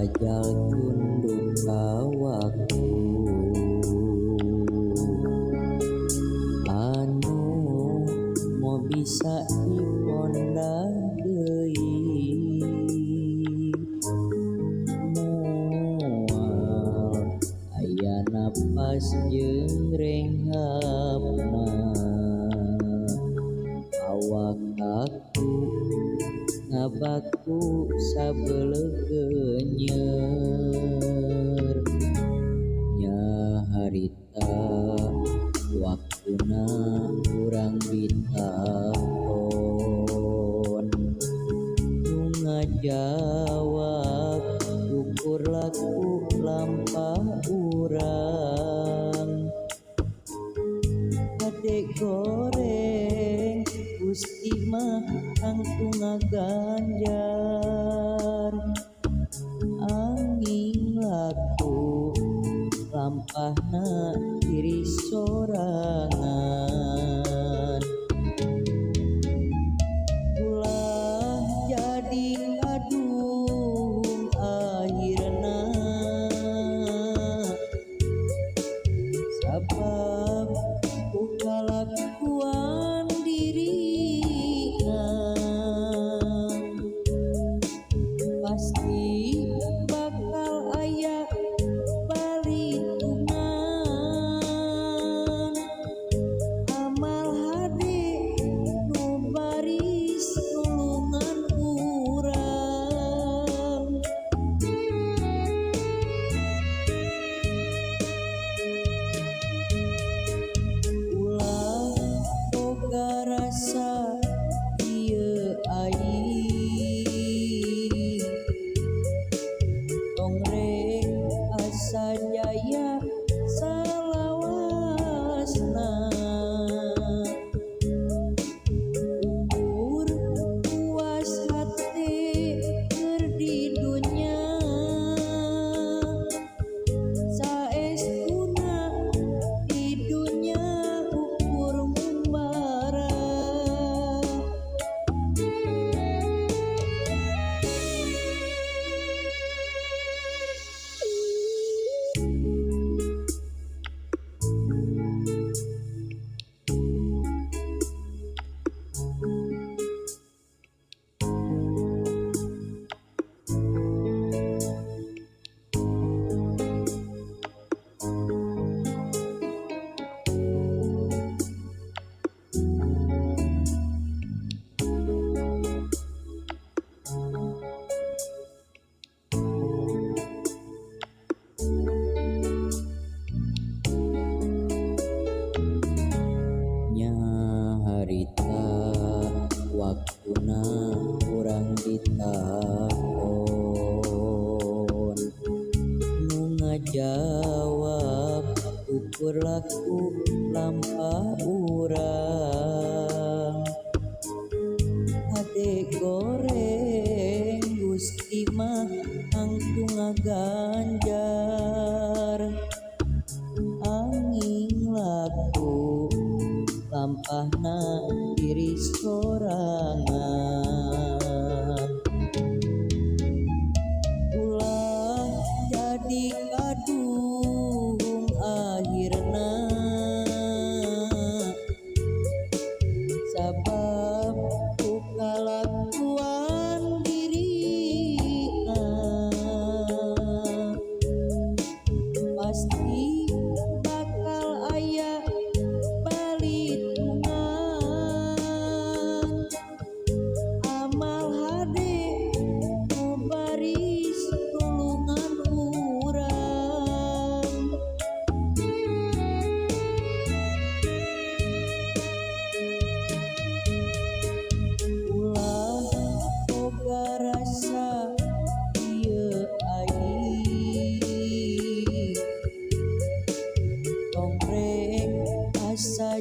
Ajal tunduk ka waktu anu moal bisa diponda deui, moal aya napas jeung renghapna, awak kaku ngabaku sabeleugeuneur. Nya harita waktuna urang ditakon, nu ngajawab ukur laku lampah urang. Hade goreng Gusti mah tangtu ngaganjar, anging laku lampahna diri sorangan. Ulah jadi kaduhung akhirna, sabab ku kalakuan dirina pasti bakal aya palitungan. Amal hade nu baris nulungan urang. Ulah boga rasa ieu aing, tong rek asa jaya salawasna, ukur puas hate keur di dunya, saestuna di dunya ukur ngumbara. Nya harita waktuna urang ditakon, nu ngajawab ukur laku lampah urang. Hade goreng Gusti mah tangtu ngaganjar, anging laku lampahna diri sorangan. Ulah jadi kaduhung akhirna, sabab ku kalakuan dirina pasti bakal aya palitungan. Amal hade nu baris nulungan urang. Ulah boga rasa ieu aing, tong rek asa.